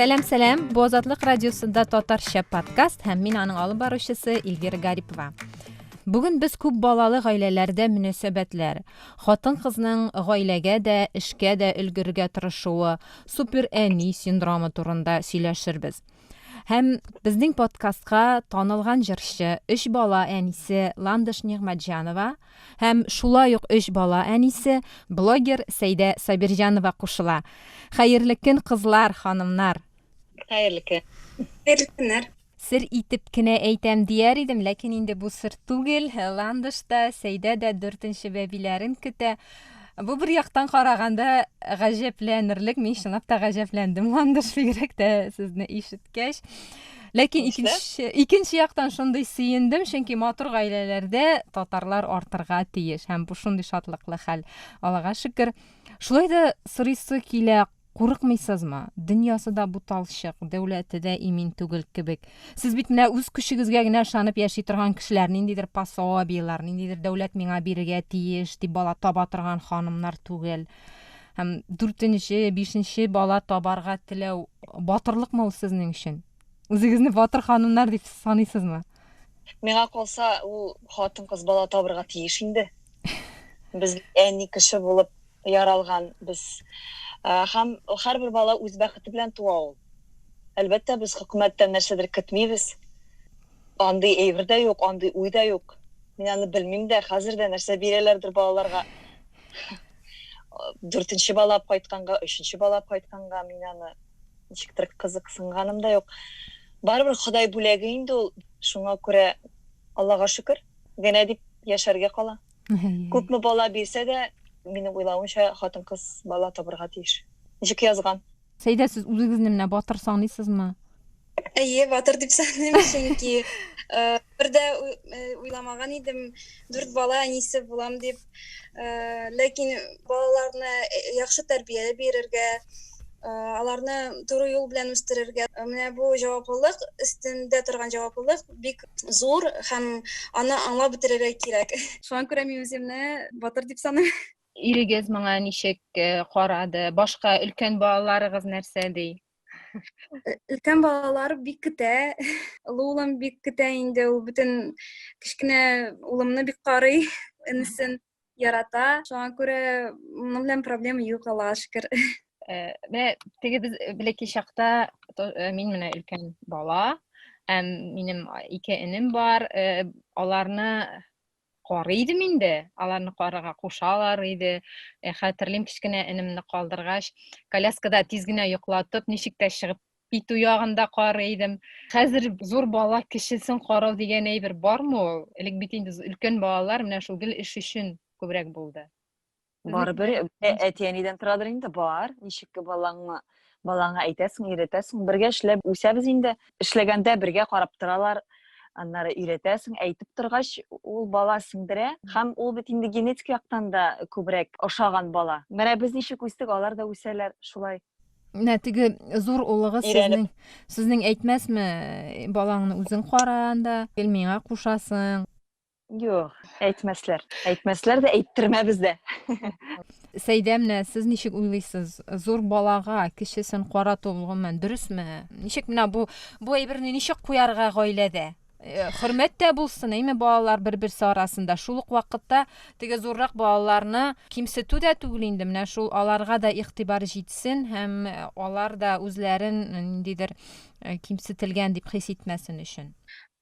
Сәлам, сәлам. Бу Азатлык радиосында татарча подкаст һәм мин аның алып баручысы Эльвира Гарипова. Бүген без күп балалы гаиләләрдә мөнәсәбәтләр, хатын-кызның гаиләгә дә, эшкә дә өлгерергә тырышуы, супер әни синдромы турында сөйләшербез. Һәм безнең подкастка танылган җырчы, өч бала әнисе Ландыш Нигъмәтҗанова һәм шулай ук өч бала әнисе, блогер Сәйдә Сабирҗанова кушыла. Хәерле көн, кызлар, ханымнар! Хәерле көн. Хәерле көннәр. Сер итеп кенә әйтәм дияр идем, ләкин инде бу сер түгел. Ландыш та, Сәйдә дә дүртенче бәбиләрен көтә. Бу бер яктан караганда гаҗәпләнерлек, мин чынлап та гаҗәпләндем, Ландыш, бигрәк тә сезне ишеткәч. Ләкин икенче, икенче яктан шундый сөендем, чөнки матур гаиләләрдә татарлар артырга тиеш һәм бу шундый шатлыклы хәл. Аллага шөкер. Шулай да сорыйсы килә, Курыкмыйсызмы? Дөньясы да буталчык, дәүләте дә имин түгел кебек. Сез бит менә үз көчегезгә генә ышанып яши торган кешеләр, ниндидер пособиеләр, ниндидер дәүләт миңа бирергә тиеш дип бала таба торган ханымнар түгел. Һәм дүртенче, бишенче бала табарга теләү батырлыкмы ул сезнең өчен? Үзегезне батыр ханымнар дип саныйсызмы? Миңа калса, ул хатын-кыз бала табырга тиеш инде. Без әни кеше булып яралган без. Һәм һәрбер бала үз бәхете белән туа ул. Әлбәттә, без хөкүмәттән нәрсәдер көтмибез. Андый әйбер дә юк, андый уй да юк. Мин аны белмим дә, хәзер дә нәрсә бирәләрдер балаларга. Дүртенче бала алып кайтканга, өченче бала алып кайтканга мин аны ничектер кызыксынганым да юк. Барыбер Ходай бүләге инде ул. Шуңа күрә Аллага шөкер генә дип яшәргә кала. Күпме бала бирсә дә, минем уйлавымча, хатын-кыз бала табырга тиеш. Ничек язган. Сәйдә, сез үзегезне менә батыр саныйсызмы? Әйе, батыр дип саныйм, чөнки бер дә уйламаган идем, дүрт бала әнисе булам дип. Ләкин балаларны яхшы тәрбия бирергә, аларны туры юл белән үстерергә, менә бу җаваплылык, өстендә торган җаваплылык бик зур һәм аны аңлап бетерергә кирәк. Шуңа күрә мин үземне батыр дип саныйм. Ирегез моңа ничек карады? Башка өлкән балаларыгыз нәрсә ди? Өлкән балалар бик көтә. Олы улым бик көтә инде, ул бөтен кечкенә улымны бик карый, энесен ярата. Шуңа күрә моның белән проблема юк, Аллага шөкер. Менә теге без бәләкәй чакта мин менә өлкән бала, һәм минем ике энем бар, аларны карый идем инде, аларны карарга кушалар иде. Хәтерлим, кечкенә энемне калдыргач, коляскада тиз генә йоклатып, ничек тә чыгып китү ягында карый идем. Хәзер зур бала кечесен карау дигән әйбер бармы ул? Элек бит инде өлкән балалар менә шул гел эш өчен күбрәк булды. Барыбер әти-әнидән торадыр инде, бар. Ничек балаңны балаңа әйтәсең, өйрәтәсең. Бергә эшләп үсәбез инде. Эшләгәндә бергә карап торалар. Аннары өйрәтәсең, әйтеп торгач, ул бала сеңдерә. Һәм ул бит инде генетик яктан да күбрәк ошаган бала. Менә без ничек үстек, алар да үсәләр шулай. Менә теге зур улыгыз сезнең сезнең әйтмәсме, балаңны үзең кара анда, гел миңа кушасың. Юк, әйтмәсләр. Әйтмәсләр дә, әйттермәбез дә. Сәйдә, менә сез ничек уйлыйсыз, зур балага кечесен карату гомумән дөресме? Ничек менә бу бу әйберне ничек куярга гаиләдә? Э, хөрмәт тә булсын, әйме балалар бер-берсе арасында. Шул ук вакытта теге зуррак балаларны кимсетү дә түгел инде, менә шул аларга да игътибар җитсен һәм э, алар да үзләрен ниндидер э, кимсетелгән дип хис итмәсен өчен.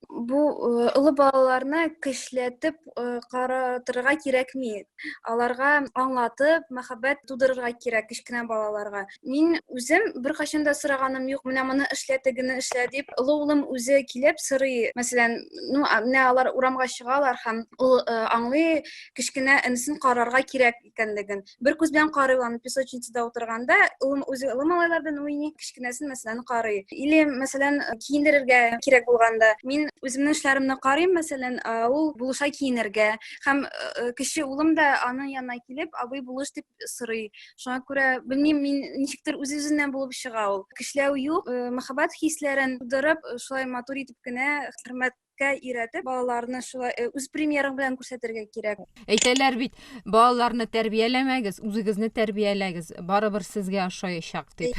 Бу э, олы балаларны көчләтеп э, каратырга кирәкми. Аларга аңлатып, мәхәббәт тудырырга кирәк кечкенә балаларга. Мин үзем беркайчан да сораганым юк, менә моны эшлә, тегене эшлә дип. Олы улым үзе килеп сорый, мәсәлән, ну, менә алар урамга чыгалар һәм ул э, аңлый кечкенә энесен карарга кирәк икәнлеген. Бер күз белән карый аны песочницада утырганда, улым үзе олы малайлар белән уйный, кечкенәсен, мәсәлән, карый. Или, мәсәлән, киендерергә кирәк булганда, мин үземнең эшләремне карыйм, мәсәлән, ул булыша киенергә. Һәм э, кече улым да аның янына килеп, абый булыш дип сорый. Шуңа күрә, белмим, мин ничектер үз-үзеннән булып чыга ул. Көчләү юк, э, мәхәббәт хисләрен тудырып, шулай матур итеп кенә хөрмәт өйрәтеп, балаларны шулай э, үз примерың белән күрсәтергә кирәк. Әйтәләр бит, балаларны тәрбияләмәгез, үзегезне тәрбияләгез, барыбер сезгә ошаячак дип.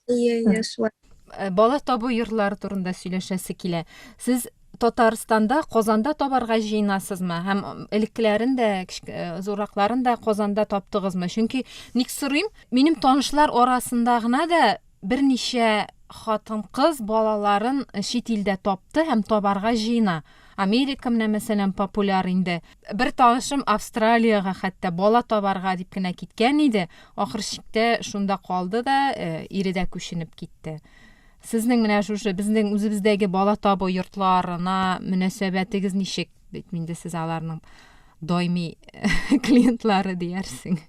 Ие, ие, шулай. Э, бала табу йортлары турында сөйләшәсе килә. Сез Татарстанда, Казанда табарга җыенасызмы? Һәм элеккеләрен дә, э, зурракларын да Казанда таптыгызмы? Чөнки ник сорыйм, минем танышлар арасында гына да берничә хатын-кыз балаларын чит илдә тапты һәм табарга җыена. Америка менә мәсәлән популяр инде. Бер танышым Австралиягә хәтта бала табарга дип кенә киткән иде. Ахыр чиктә шунда калды да, э, ире дә күченеп китте. Сезнең менә шушы безнең үзебездәге бала табу йортларына мөнәсәбәтегез ничек? Бит инде сез аларның даими клиентлары диярсең.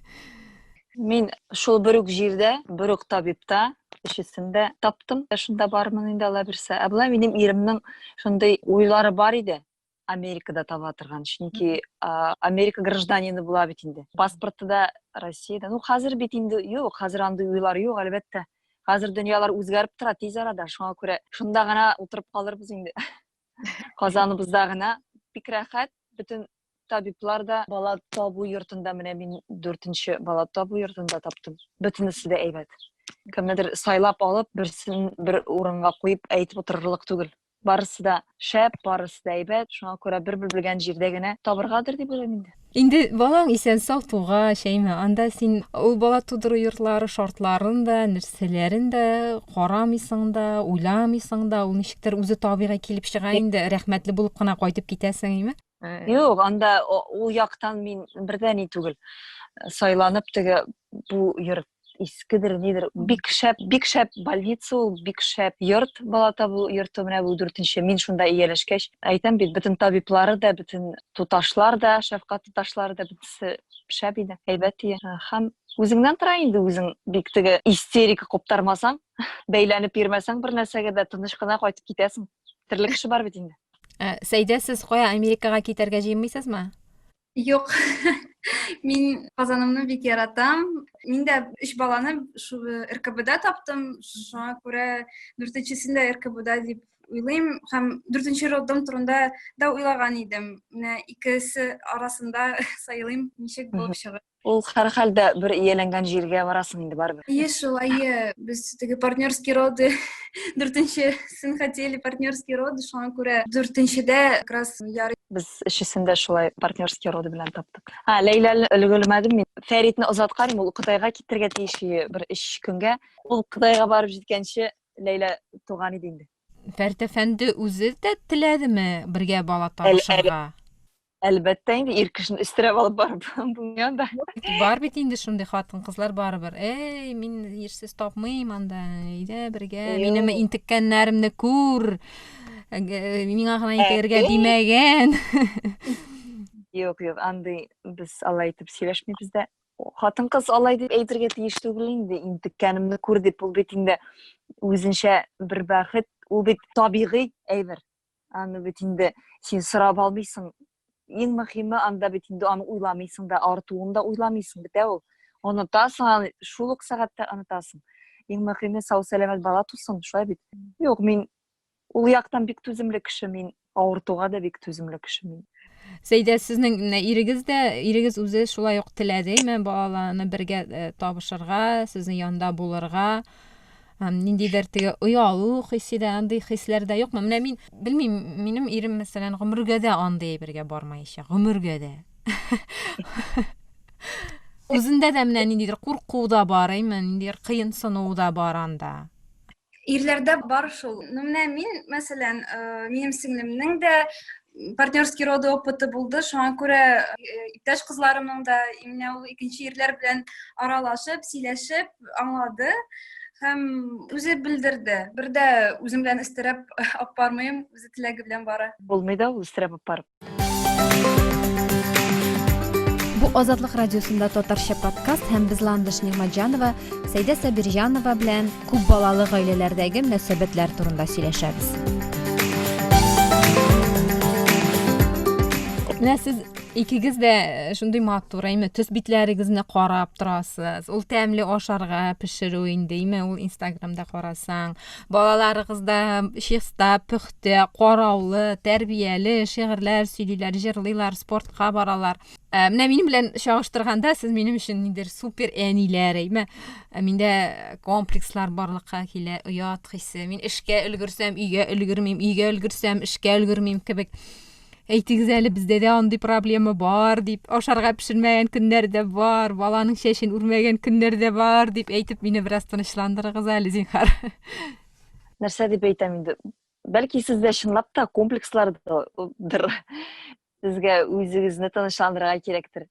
Мин шул бер үк җирдә, бер үк табибта өчесен дә таптым. Шунда бармын инде Алла бирсә. Ә болай минем иремнең шундый уйлары бар иде. Америкада таба торган. Чөнки Америка гражданины була бит инде. Паспорты да Россиядә. Ну, хәзер бит инде юк, хәзер андый уйлар юк, әлбәттә. Хәзер дөньялар үзгәреп тора тиз арада. Шуңа күрә шунда гына утырып калырбыз инде. Казаныбызда гына бик рәхәт. Бөтен табиблар да бала табу йортында менә мин дүртенче бала табу йортында таптым. Бөтенесе дә әйбәт. Кемнедер сайлап алып, берсен бер урынга куеп әйтеп утырырлык түгел. Барысы да шәп, барысы да әйбәт. Шуңа күрә бер белгән җирдә генә табыргадыр дип уйлыйм инде. Инде балаң исән-сау тугач, әйме, анда син ул бала тудыру йортлары шартларын да, нәрсәләрен дә карамыйсың да, уйламыйсың да, ул ничектер үзе табигый килеп чыга инде, рәхмәтле булып кына кайтып китәсең, әйме? Юк, анда ул яктан мин бер дә ни түгел. Сайланып теге бу йорт искедер нидер бик шәп бик шәп больница ул бик шәп йорт бала табу йорты менә бу дүртенче мин шунда ияләшкәч әйтәм бит бөтен табиблары да бөтен туташлар да шәфкать туташлары да бөтенесе шәп иде әйбәт иде һәм үзеңнән тора инде үзең бик теге истерика куптармасаң бәйләнеп йөрмәсәң бер нәрсәгә дә тыныч кына кайтып китәсең төрле кеше бар бит инде ә, сәйдә сез кая америкага китәргә җыенмыйсызмы Юк. Мин Казанымны бик яратам. Мин дә өч баланы шул РКБда таптым. Шуңа күрә дүртенчесен дә РКБда дип уйлыйм һәм дүртенче роддом турында да уйлаган идем. Менә икесе арасында сайлыйм, ничек булып чыгар. Ул һәрхәлдә бер ияләнгән җиргә барасың инде барыбер. Ие, шулай. Без теге партнерский роды дүртенчесен хотели партнерский роды, шуңа күрә дүртенчедә как раз ярый. Без өчесен дә шулай партнерский роды белән таптык. А, Ләйләне өлгермәдем мин. Фәритне озаткан идем, ул Кытайга китергә тиеш бер өч көнгә. Ул Кытайга барып җиткәнче Ләйлә туган иде инде. Фәрит әфәнде үзе дә теләдеме бергә бала табышырга? Әлбәттә инде ир кешене өстерәп алып барып булмый анда. Бар бит инде шундый хатын-кызлар барыбер. Эй, мин ирсез тапмыйм анда. Әйдә бергә, минем интеккәннәремне күр. Миңа гына интегергә димәгән. Юк, юк, андый без алай итеп сөйләшмибез дә. Хатын-кыз алай дип әйтергә тиеш түгел инде, интеккәнемне күр дип, ул бит инде үзенчә бер бәхет, ул бит табигый әйбер. Аны бит инде син сорап алмыйсың. Иң мөһиме анда бит инде аны уйламыйсың да, артуын да уйламыйсың, бетә ул. Онытасың аны, шул ук сәгатьтә онытасың. Иң мөһиме сау-сәламәт бала тусын, шулай бит. Юк, мин ул яктан бик түземле кеше мин, авыртуга да бик түземле кеше мин. Сәйдә, сезнең менә ирегез дә, ирегез үзе шулай ук теләдеме балаларны бергә э, табышырга, сезнең янда булырга? Һәм ниндидер теге оялу хисе дә, андый хисләр дә юкмы? Менә мин белмим, минем ирем, мәсәлән, гомергә дә андый әйбергә бармаячак, гомергә дә. Үзендә дә менә ниндидер курку да бар, әйме, ниндидер кыенсыну да бар анда. Ирләрдә бар шул. Ну, менә мин, мәсәлән, э, минем сеңлемнең дә партнерский роды опыты булды, шуңа күрә э, иптәш кызларымның да менә ул икенче ирләр белән аралашып, сөйләшеп аңлады һәм үзе белдерде. Бер дә үзем белән өстерәп алып бармыйм, үзе теләге белән бара. Булмый да ул өстерәп алып барып. Бу Азатлык радиосында татарча подкаст һәм без Ландыш Нигъмәтҗанова, Сәйдә Сабирҗанова белән күп балалы гаиләләрдәге мөнәсәбәтләр турында сөйләшәбез. Менә сез Икегез дә э, шундый матур, әйме, төс битләрегезне карап торасыз. Ул тәмле ашарга пешерү инде, әйме, ул Инстаграмда карасаң. Балаларыгыз да чиста, пөхтә, караулы, тәрбияле, шигырьләр сөйлиләр, җырлыйлар, спортка баралар. Ә, менә минем белән чагыштырганда сез минем өчен ниндидер супер әниләр, әйме. Ә, миндә комплекслар барлыкка килә, оят хисе. Мин эшкә өлгерсәм, өйгә өлгермим, өйгә өлгерсәм, эшкә өлгермим кебек. Әйтегез әле, бездә дә андый проблема бар дип, ашарга пешермәгән көннәр дә бар, баланың чәчен үрмәгән көннәр дә бар дип әйтеп мине бераз тынычландырыгыз әле, зинһар. Нәрсә дип әйтәм инде? Бәлки сездә чынлап та комплекслардыр. Сезгә үзегезне тынычландырырга кирәктер.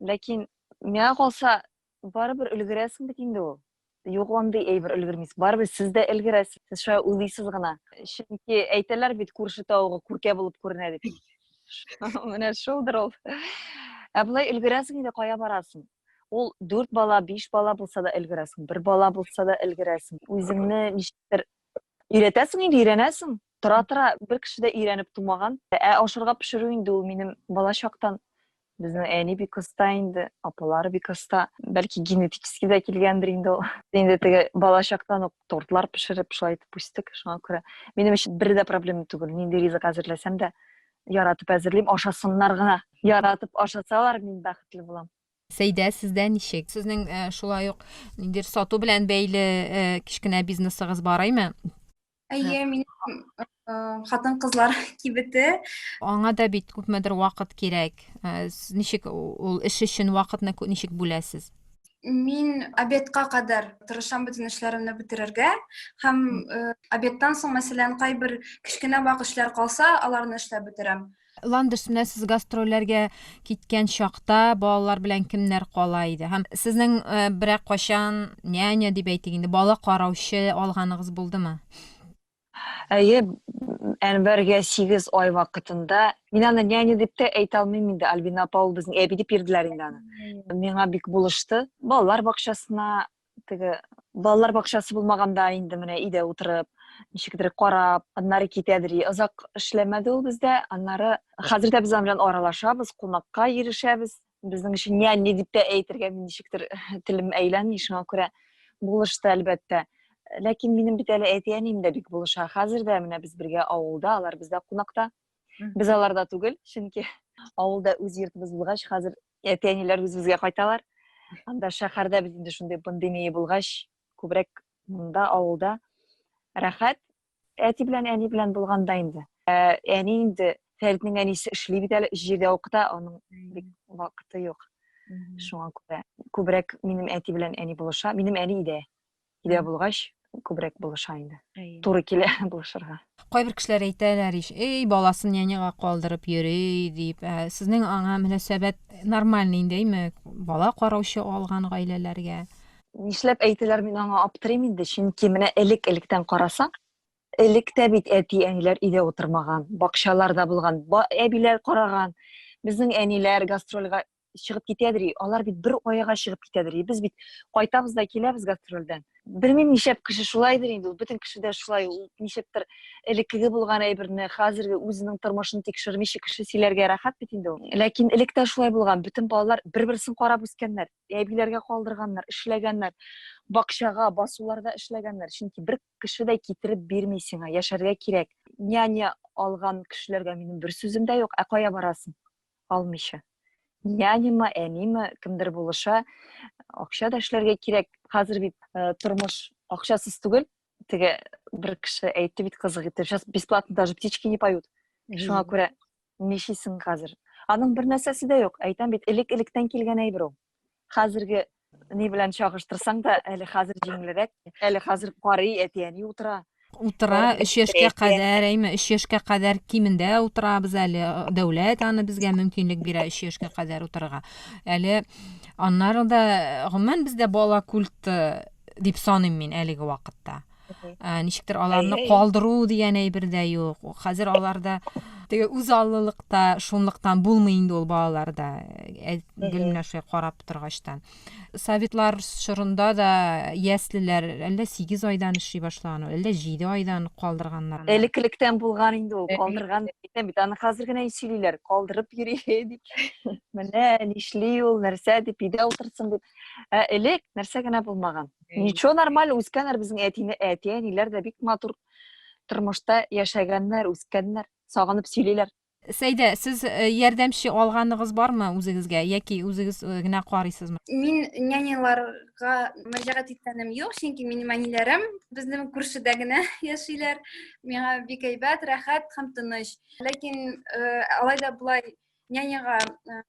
Ләкин миңа калса, барыбер өлгерәсең бит инде ул. Юк андый әйбер өлгермисез. Барыбер сез дә өлгерәсез. Сез шулай уйлыйсыз гына. Чөнки әйтәләр бит, күрше тавыгы күркә булып күренә дип. Менә шулдыр ул. Ә болай өлгерәсең инде, кая барасың? Ул дүрт бала, биш бала булса да өлгерәсең, бер бала булса да өлгерәсең. Үзеңне ничектер өйрәтәсең инде, өйрәнәсең. Тора-тора бер кеше дә өйрәнеп тумаган. Ә ашарга пешерү инде ул минем бала чактан. Безнең әни бик оста инде, апалар бик оста. Бәлки генетически дә килгәндер инде ул. Инде теге бала чактан ук тортлар пешереп, шулай итеп үстек. Шуңа күрә минем өчен бер дә проблема түгел. Нинди ризык әзерләсәм дә, яратып әзерлим, ашасыннар гына. Яратып ашасалар, мин бәхетле булам. Сәйдә, сездә ничек? Сезнең э, шулай ук ниндидер сату белән бәйле э, кечкенә бизнесыгыз бар, әйме? Әйе, минем э, хатын-кызлар кибете. Аңа да бит күпмедер вакыт кирәк. Э, ничек ул эш өчен вакытны ничек бүләсез? Мин обедка кадәр тырышам бөтен эшләремне бетерергә һәм э, обедтан соң, мәсәлән, кайбер кечкенә вак эшләр калса, аларны эшләп бетерәм. Ландыш, менә сез гастрольләргә киткән чакта балалар белән кемнәр кала иде? Һәм сезнең э, берәр кайчан няня дип әйтик инде, бала караучы алганыгыз булдымы? Әйе, Әнвәргә 8 ай вакытында, мин аны няня дип тә әйтә алмыйм инде, Альбина апа ул безнең әби дип йөрделәр инде аны. Миңа бик булышты. Балалар бакчасына теге балалар бакчасы булмаганда инде менә өйдә утырып, ничектер карап, аннары китәдер. Озак эшләмәде ул бездә. Аннары хәзер дә без аның белән аралашабыз, кунакка йөрешәбез. Безнең өчен няня дип тә әйтергә мин ничектер телем әйләнми, шуңа күрә булышты, әлбәттә. Ләкин минем бит әле әти-әнием дә бик булыша. Хәзер дә менә без бергә авылда, алар бездә кунакта. Без аларда түгел, чөнки авылда үз йортыбыз булгач, хәзер әти-әниләр үзебезгә кайталар. Анда шәһәрдә без инде шундый пандемия булгач, күбрәк монда авылда рәхәт. Әти белән әни белән булганда инде. Ә, әни инде Фәритнең әнисе эшли бит әле, җирдә укыта, аның бик вакыты юк. Шуңа күрә күбрәк минем әти белән әни булыша. Минем әни өйдә. Өйдә булгач, күбрәк булыша инде. Туры килә булышырга. Кайбер кешеләр әйтәләр ич, эй, баласын няняга калдырып йөри дип. Ә сезнең аңа мөнәсәбәт нормальный инде, әйме? Бала караучы алган гаиләләргә. Нишләп әйтәләр, мин аңа аптырыйм инде, чөнки менә элек-электән карасаң, элек тә бит әти-әниләр өйдә утырмаган, бакчаларда булган, әбиләр караган. Безнең әниләр гастрольгә чыгып китәдер, алар бит бер айга чыгып китәдер. Без бит кайтабыз да киләбез гастрольдән. Белмим, нишләп кеше шулайдыр инде, ул бөтен кеше дә шулай, ул нишләптер элеккеге булган әйберне, хәзерге үзенең тормышын тикшермичә кеше сөйләргә рәхәт бит инде ул. Ләкин элек тә шулай булган, бөтен балалар бер-берсен карап үскәннәр, әбиләргә калдырганнар, эшләгәннәр, бакчага, басуларда эшләгәннәр. Чөнки бер кеше дә китереп бирми сиңа, яшәргә кирәк. Няня алган кешеләргә минем бер сүзем дә юк, ә кая барасың? Алмыйча. Няняма, әниме, кемдер булыша. Акча да эшләргә кирәк. Хәзер бит э, тормыш акчасыз түгел. Теге бер кеше әйтте бит кызык итеп, сейчас бесплатно даже птички не поют. Шуңа күрә нишисең хәзер? Аның бер нәрсәсе дә юк. Әйтәм бит, элек-электән килгән әйбер ул. Хәзерге ни белән чагыштырсаң да, әле хәзер җиңелрәк, әле хәзер карый, әти-әни утыра. Утыра, өч яшькә кадәр, әйме, өч яшькә кадәр кимендә утырабыз әле. Дәүләт аны безгә мөмкинлек бирә өч яшькә кадәр утырырга. Әле аннары да, гомумән, бездә бала культы дип саныйм мин әлеге вакытта. Ә, ничектер аларны калдыру дигән әйбер дә юк. Хәзер аларда Теге үзаллылык та шунлыктан булмый инде ул балаларда. Э, гел менә шулай карап торгачтан. Советлар чорында да яслеләр әллә 8 айдан эшли башлаган, әллә 7 айдан калдырганнар. Элеклектән булган инде ул, калдырган әйтәм бит, аны хәзер генә сөйлиләр, калдырып йөри дип. Менә нишли ул, нәрсә дип, өйдә утырсын дип. Ә элек нәрсә генә булмаган. Ничего, нормально үскәннәр безнең әтине, әти-әниләр дә бик матур тормышта яшәгәннәр, үскәннәр, сагынып сөйлиләр. Сәйдә, сез э, ярдәмче алганыгыз бармы үзегезгә яки үзегез э, генә карыйсызмы? Мин няняларга мөрәҗәгать иткәнем юк, чөнки минем әниләрем безнең күршедә генә яшиләр. Миңа бик әйбәт, рәхәт һәм тыныч. Ләкин э, алай да болай няняга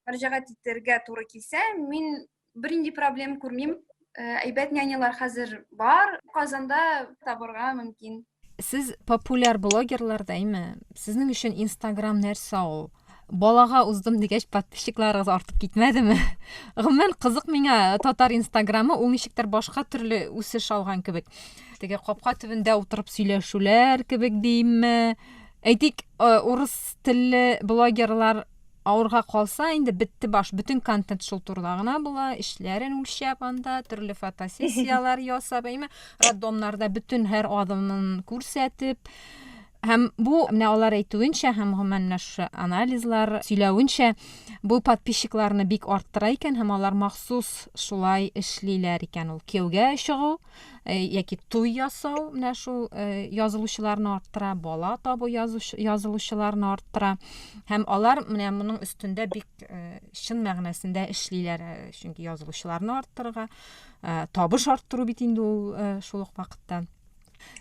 мөрәҗәгать итәргә туры килсә, мин бернинди проблем күрмим. Э, әйбәт нянялар хәзер бар, Казанда табырга мөмкин. Сез популяр блогерлар да, әйме? Сезнең өчен Инстаграм нәрсә ул? Балага уздым дигәч, подписчикларыгыз артып китмәдеме? Гомумән, кызык миңа татар Инстаграмы, ул ничектер башка төрле үсеш алган кебек. Теге капка төбендә утырып сөйләшүләр кебек димме? Әйтик, э, урыс телле блогерлар Авырга калса, инде бетте баш, бөтен контент шул турыда гына була, эшләрен үлчәп анда, төрле фотосессияләр ясап, әйме, роддомнарда бөтен һәр адымын күрсәтеп. Һәм бу, менә алар әйтүенчә, һәм гомумән менә шушы анализлар сөйләвенчә, бу подписчикларны бик арттыра икән һәм алар махсус шулай эшлиләр икән. Ул кияүгә чыгу, Э, яки туй ясау менә шул э, язылучыларны арттыра, бала табу язылучыларны арттыра. Һәм алар менә моның өстендә бик э, чын мәгънәсендә эшлиләр, чөнки язылучыларны арттырырга, табыш арттыру бит инде ул шул ук вакытта.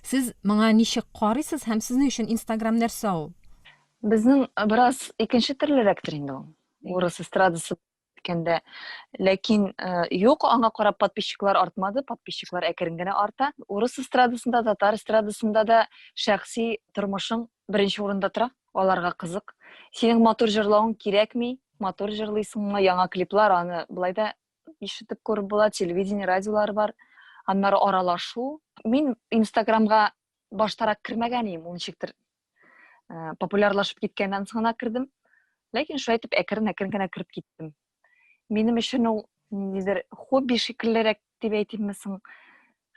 Сез моңа ничек карыйсыз һәм сезнең өчен Инстаграм нәрсә ул? Безнең бераз икенче төрлерәктер инде ул. Урыс эстрадасы үткәндә. Ләкин э, юк, аңа карап подписчиклар артмады, подписчиклар әкрен генә арта. Урыс эстрадасында, татар эстрадасында да шәхси тормышың беренче урында тора. Аларга кызык. Синең матур җырлавың кирәкми, матур җырлыйсыңмы, яңа клиплар, аны былай да ишетеп күреп була, телевидение, радиолар бар. Аннары аралашу. Мин Инстаграмга баштарак кермәгән идем, ул ничектер Э, популярлашып киткәннән соң гына кердем. Ләкин шулай итеп әкрен-әкрен генә кереп киттем. Минем өчен ул ниндидер хобби шикеллерәк дип әйтимме соң.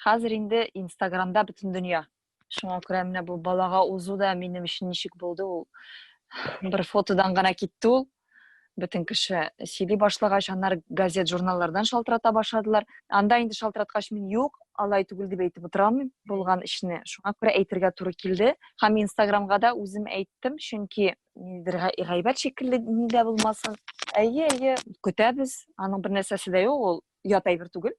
Хәзер инде Инстаграмда бөтен дөнья. Шуңа күрә менә бу балага узу да минем өчен ничек булды ул. Бер фотодан гына китте ул. Бөтен кеше сөйли башлагач, аннары газет, журналлардан шалтырата башладылар. Анда инде шалтыраткач, мин юк, алай түгел дип әйтеп утыра алмыйм булган эшне. Шуңа күрә әйтергә туры килде. Һәм Инстаграмга да үзем әйттем, чөнки ниндидер гайбәт шикелле ни дә булмасын. Әйе, әйе, көтәбез. Аның бер нәрсәсе дә юк, ул ят әйбер түгел.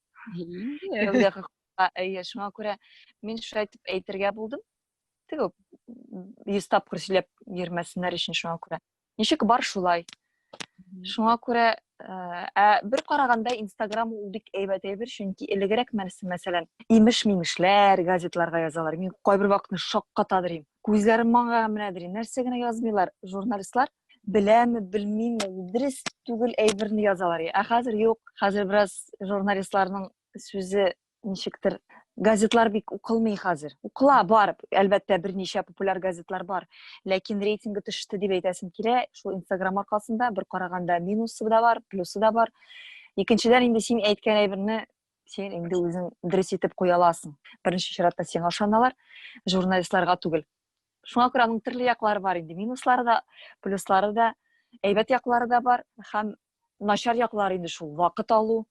Әйе, шуңа күрә мин шулай итеп әйтергә булдым. Теге 100 тапкыр сөйләп йөрмәсеннәр өчен шуңа күрә. Ничек бар шулай. Шуңа күрә ә бер караганда Инстаграм ул бик әйбәт әйбер, чөнки элегрәк мәсәлән, имеш-мимешләр газетларга язалар. Мин кайбер вакытны шаккатадыр идем. Күзләрем маңгайга менәдер. Нәрсә генә язмыйлар журналистлар. Беләме, белмиме, дөрес түгел әйберне язалар. Ә хәзер юк. Хәзер бераз журналистларның сүзе ничектер газетлар бик укылмый хәзер. Укыла бар, әлбәттә, берничә популяр газетлар бар. Ләкин рейтингы төште дип әйтәсем килә. Шул Инстаграм аркасында бер караганда минусы да бар, плюсы да бар. Икенчедән инде син әйткән әйберне син инде үзең дөрес итеп куя аласың. Беренче чиратта сиңа ышаналар, журналистларга түгел. Шуңа күрә аның төрле яклары бар инде, минуслары да, плюслары да, әйбәт яклары да бар һәм начар яклары инде шул вакыт алу,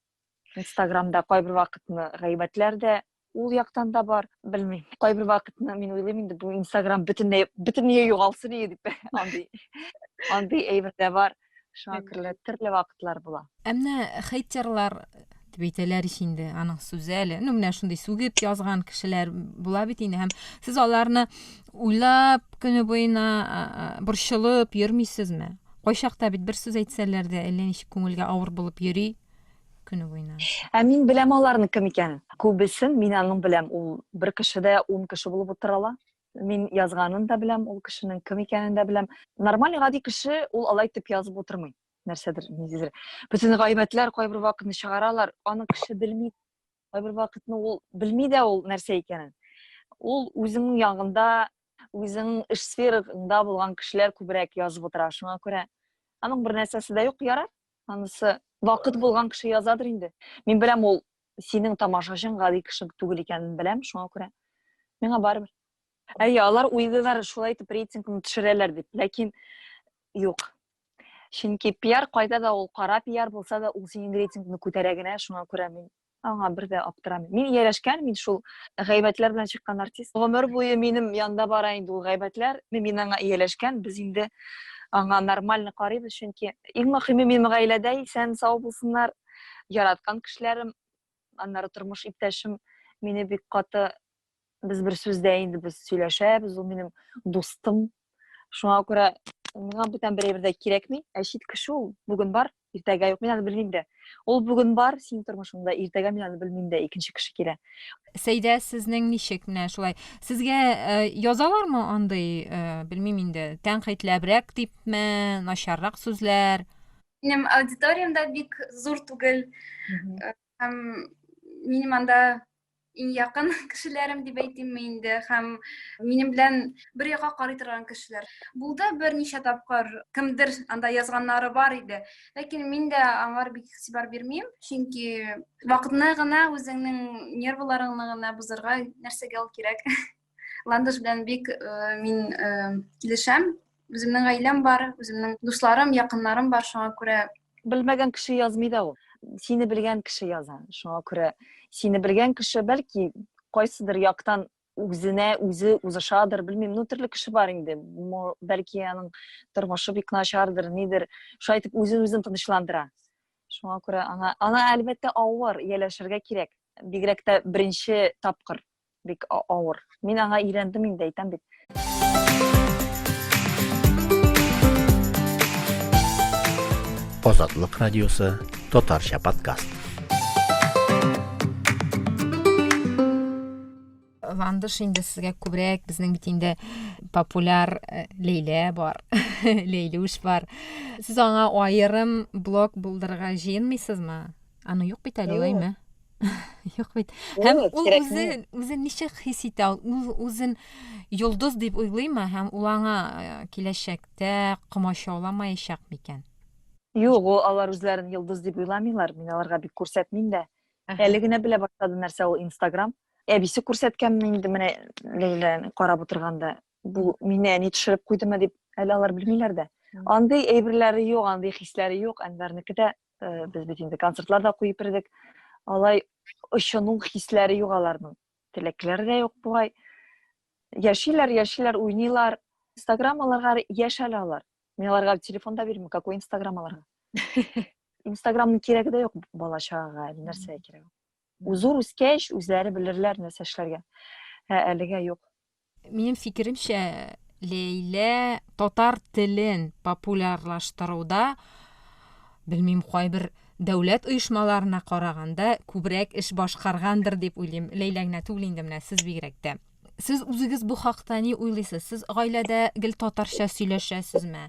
Инстаграмда кайбер вакытны гайбәтләр дә ул яктан да бар, белмим. Кайбер вакытны мин уйлыйм инде бу Инстаграм бөтенләй бөтенләй югалсын иде дип. Андый андый әйбер дә бар. Шуңа күрә төрле вакытлар була. Ә менә хейтерлар дип әйтәләр ич инде, аның сүзе әле. Ну, менә шундый сүгеп язган кешеләр була бит инде һәм сез аларны уйлап көне буена борчылып йөрмисезме? Кайчакта бит бер сүз әйтсәләр дә әллә ничек күңелгә авыр булып йөри. көне буена. Ә мин беләм аларның кем икәнен. Күбесен мин аның беләм. Ул бер кеше дә ун кеше булып утыра ала. Мин язганын да беләм, ул кешенең кем икәнен дә беләм. Нормаль гади кеше ул алай итеп язып утырмый. Нәрсәдер, ниндидер. Бөтен гайбәтләр кайбер вакытны чыгаралар, аны кеше белми. Кайбер вакытны ул белми дә ул нәрсә икәнен. Ул үзенең ягында. Үзең эш сфераңда булган кешеләр күбрәк язып утыра. Шуңа күрә аның бер нәрсәсе дә юк, ярар. Анысы вакыт булган кеше язадыр инде. Мин беләм, ул синең тамашачың гади кеше түгел икәнен беләм, шуңа күрә миңа барыбер. Әйе, алар уйлыйлар, шулай итеп рейтингны төшерәләр дип, ләкин юк. Чөнки пиар кайда да ул кара пиар булса да, ул синең рейтингны күтәрә генә, шуңа күрә мин аңа бер дә аптырамыйм. Мин ияләшкән, мин шул гайбәтләр белән чыккан артист. Гомер буе минем янда бара инде ул гайбәтләр. Мин аңа ияләшкән, без инде аңа нормально карыйбыз, чөнки иң мөһиме минем гаиләдә исән сау булсыннар, яраткан кешеләрем, аннары тормыш иптәшем мине бик каты без бер сүздә инде без сөйләшәбез, ул минем дустым. Шуңа күрә миңа бүтән бер әйбер дә кирәкми. Ә чит кеше ул бүген бар, иртәгә юк, мин аны белмим дә. Ул бүген бар синең тормышыңда, иртәгә мин аны белмим дә, икенче кеше килә. Сәйдә, сезнең ничек менә шулай? Сезгә э, язалармы андый, э, белмим инде, тәнкыйтьләбрәк дипме, начаррак сүзләр? Минем аудиториям да бик зур түгел. Э, һәм минем анда иң якын кешеләрем дип әйтимме инде һәм минем белән бер якка карый торган кешеләр. Булды берничә тапкыр кемдер анда язганнары бар иде. Ләкин мин дә аңар бик игътибар бирмим, чөнки вакытны гына үзеңнең нервыларыңны гына бозарга нәрсәгә ул кирәк. Ландыш белән бик э, мин э, килешәм. Үземнең гаиләм бар, үземнең дусларым, якыннарым бар, шуңа күрә белмәгән кеше язмый да ул. Сине белгән кеше яза. Шуңа күрә сине белгән кеше бәлки кайсыдыр яктан үзенә үзе узышадыр, белмим. Ну, төрле кеше бар инде. Бәлки аның тормышы бик начардыр, нидер. Шулай итеп үзен үзен тынычландыра. Шуңа күрә аңа аңа әлбәттә авыр ияләшергә кирәк. Бигрәк тә беренче тапкыр бик авыр. Мин аңа өйрәндем инде, әйтәм бит. Азатлык радиосы татарча подкаст. Ландыш инде сезгә күбрәк безнең бит инде популяр э, Ләйлә бар, Ләйлүш бар. Сез аңа аерым блог булдырырга җыенмыйсызмы? Аны юк бит әле, алаймы? Юк бит. Һәм ул үзе үзен ничек хис итә? Ул үзен йолдыз дип уйлыймы һәм ул аңа э, киләчәктә комачауламаячак микән? Юк, ул алар үзләрен йолдыз дип уйламыйлар. Мин аларга бик күрсәтмим дә. Әле генә белә башлады нәрсә ул Инстаграм. Әбисе күрсәткәнме инде менә Ләйләне карап утырганда, бу мине әни төшереп куйдымы дип, әле алар белмиләр дә. Андый әйберләре юк, андый хисләре юк. Әнвәрнеке дә Э, без бит инде концертлар да куеп йөрдек. Алай очыну хисләре юк аларның. Теләкләре дә юк бугай. Яшиләр, яшиләр, уйныйлар. Инстаграм аларга яшь әле алар. Мин аларга телефон да бирмим, какой Инстаграм аларга? Инстаграмның кирәге дә юк бала чагага, әле нәрсәгә кирәк. Зур үскәч, үзләре белерләр нәрсә эшләргә. Ә әлегә юк. Минем фикеремчә, Ләйлә татар телен популярлаштыруда, белмим, кайбер дәүләт оешмаларына караганда күбрәк эш башкаргандыр дип уйлыйм. Ләйлә генә түгел инде менә сез бигрәк тә. Сез үзегез бу хакта ни уйлыйсыз? Сез гаиләдә гел татарча сөйләшәсезме?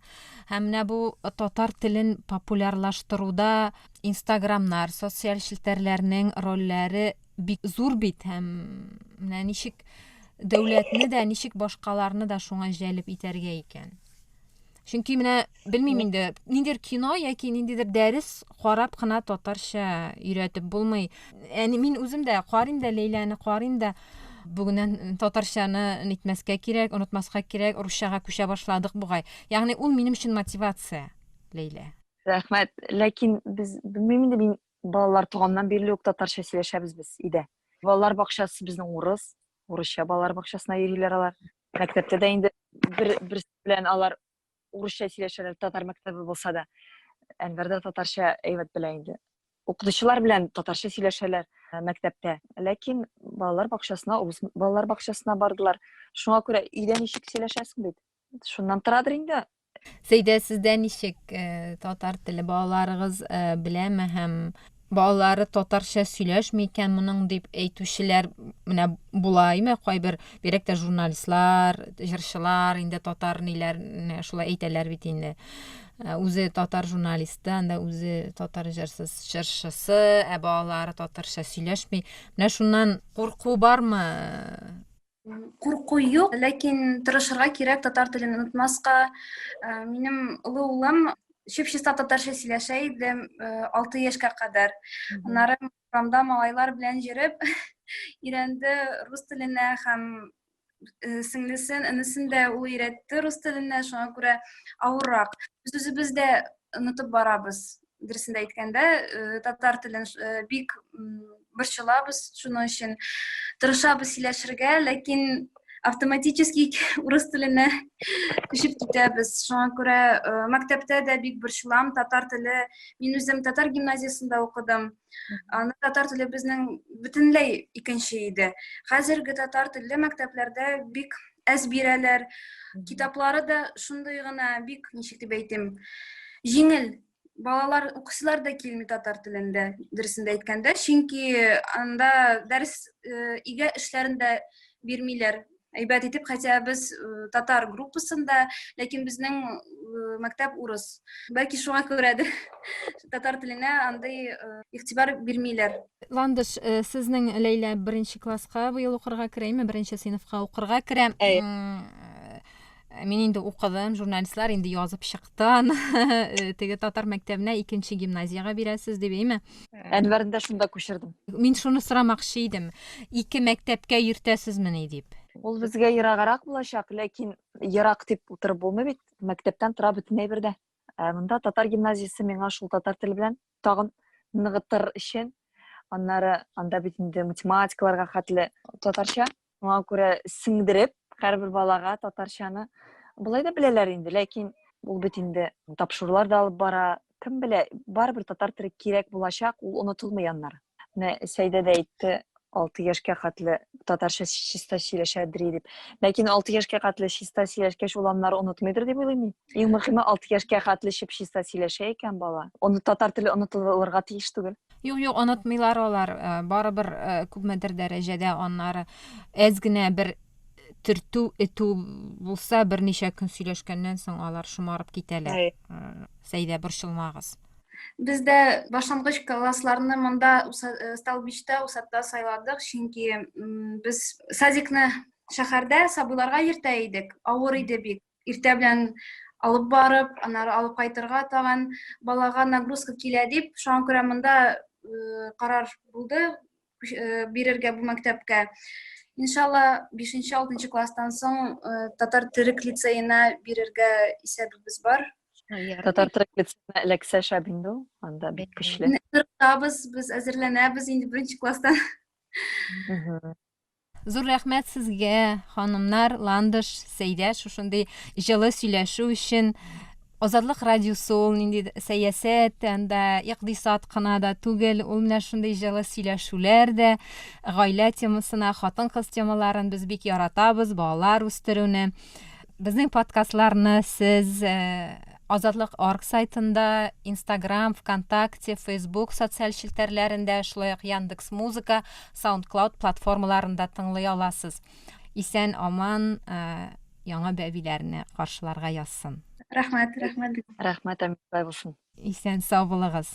Һәм менә бу татар телен популярлаштыруда Инстаграмнар, социаль челтәрләрнең рольләре бик зур бит һәм менә ничек дәүләтне дә, ничек башкаларны да шуңа җәлеп итәргә икән? Чөнки менә белмим инде, ниндидер кино яки ниндидер дәрес карап кына татарча өйрәтеп булмый. Әни мин үзем дә карыйм да Ләйләне карыйм да бүгеннән татарчаны нитмәскә кирәк, онытмаска кирәк, русчага күчә башладык бугай. Ягъни ул минем өчен мотивация, Ләйлә. Рәхмәт. Ләкин без белмим инде мин балалар туганнан бирле үк татарча сөйләшәбез без өйдә. Балалар бакчасы безнең урыс, урысча балалар бакчасына йөриләр алар. Мәктәптә дә инде бер берсе белән алар урысча сөйләшәләр, татар мәктәбе булса да. Әнвәр дә татарча әйбәт белә инде. Укытучылар белән татарча сөйләшәләр э, мәктәптә. Ләкин балалар бакчасына, урыс балалар бакчасына бардылар. Шуңа күрә өйдә ничек сөйләшәсең бит. Шуннан торадыр инде. Сәйдә, сездә ничек э, татар теле балаларыгыз э, беләме һәм балалары татарча сөйләшми икән моның дип әйтүчеләр менә була име кайбер бигрәк тә журналистлар җырчылар инде татар ниләрне шулай әйтәләр бит инде э, үзе татар журналисты анда үзе татар җырсыз җырчысы ә балалары татарча сөйләшми менә шуннан курку бармы? Курку юк, ләкин тырышырга кирәк татар телен онытмаска. Э, минем олы улым чип-чиста татарча сөйләшә иде 6 э, яшькә кадәр. Аннары урамда малайлар белән йөреп өйрәнде рус теленә һәм э, сеңлесен, энесен дә ул өйрәтте рус теленә, шуңа күрә авыррак. Без үзебез дә онытып барабыз. Дөресен дә әйткәндә, татар телен бик борчылабыз шуның өчен. Тырышабыз сөйләшергә, ләкин автоматически урыс теленә күчеп китәбез. Шуңа күрә мәктәптә дә бик борчылам. Татар теле, мин үзем татар гимназиясендә укыдым. Аны татар теле безнең бөтенләй икенче иде. Хәзерге татар телле мәктәпләрдә бик әз бирәләр. Китаплары да шундый гына бик, ничек дип әйтим, җиңел. Балалар укысылар да килми татар телендә, дөресен дә әйткәндә, чөнки анда дәрес э, өйгә эшләрен дә бирмиләр. Әйбәт итеп, хотя без э, татар группасында, ләкин безнең э, мәктәп урыс. Бәлки шуңа күрәдер татар теленә андый игътибар бирмиләр. Ландыш, сезнең Ләйлә беренче класска быел укырга керәме, беренче сыйныфка укырга керә. Мин инде укыдым, журналистлар инде язып чыкты аны. Теге татар мәктәбенә икенче гимназиягә бирәсез дип, әйме? Әнвәрне дә шунда күчердем. Мин шуны сорамакчы идем. Ике мәктәпкә йөртәсезмени дип. Ул безгә ераграк булачак, ләкин ерак дип утырып булмый бит. Мәктәптән тора бөтенләй бердә. Ә монда татар гимназиясе миңа шул татар теле белән тагын ныгытыр өчен. Аннары анда бит инде математикаларга хәтле татарча. Шуңа күрә сеңдереп һәрбер балага татарчаны болай да беләләр инде, ләкин ул бит инде тапшырулар да алып бара. Кем белә, барыбер татар теле кирәк булачак, ул онытылмый аннары. Менә Сәйдә дә әйтте, 6 яшькә хәтле татарча чиста сөйләшәдер дип. Ләкин 6 яшькә хәтле чиста сөйләшкәч, ул аннары онытмыйдыр дип уйлыйм мин. Иң мөһиме 6 яшькә хәтле чип-чиста сөйләшә икән бала. Оны татар теле онытылырга тиеш түгел. Юк, юк, онытмыйлар алар. Э, барыбер э, күпмедер дәрәҗәдә аннары әз генә бер төртү, этү булса, берничә көн сөйләшкәннән соң алар шомарып китәләр. Э, Сәйдә, борчылмагыз. Без дә башлангыч классларны монда Столбичта, Усатта сайладык, чөнки без садикны шәһәрдә сабыйларга йөртә идек, авыр иде бик. Иртә белән алып барып, аннары алып кайтырга тагын балага нагрузка килә дип, шуңа күрә монда э, карар булды э, бирергә бу мәктәпкә. Иншалла, 5-6 класстан соң э, татар төрек лицеена бирергә исәбебез бар. Татар төрек лицеена эләксә шәп инде ул, анда бик көчле. Тырышабыз, без әзерләнәбез инде беренче класстан. Зур рәхмәт сезгә, ханымнар, Ландыш, Сәйдә, шушындый җылы сөйләшү өчен. Азатлык радиосы ул нинди сәясәт, анда икътисад кына да түгел, ул менә шундый җылы сөйләшүләр дә, гаилә темасына, хатын-кыз темаларын без бик яратабыз, балалар үстерүне. Безнең подкастларны сез э, Азатлык орг сайтында, Instagram, ВКонтакте, Facebook социаль челтәрләрендә, шулай ук Яндекс Музыка, SoundCloud платформаларында тыңлый аласыз. Исән аман э, яңа бәбиләрне каршыларга язсын. Рәхмәт, рәхмәт. Рәхмәт, әмин, булсын. Исән сау булыгыз.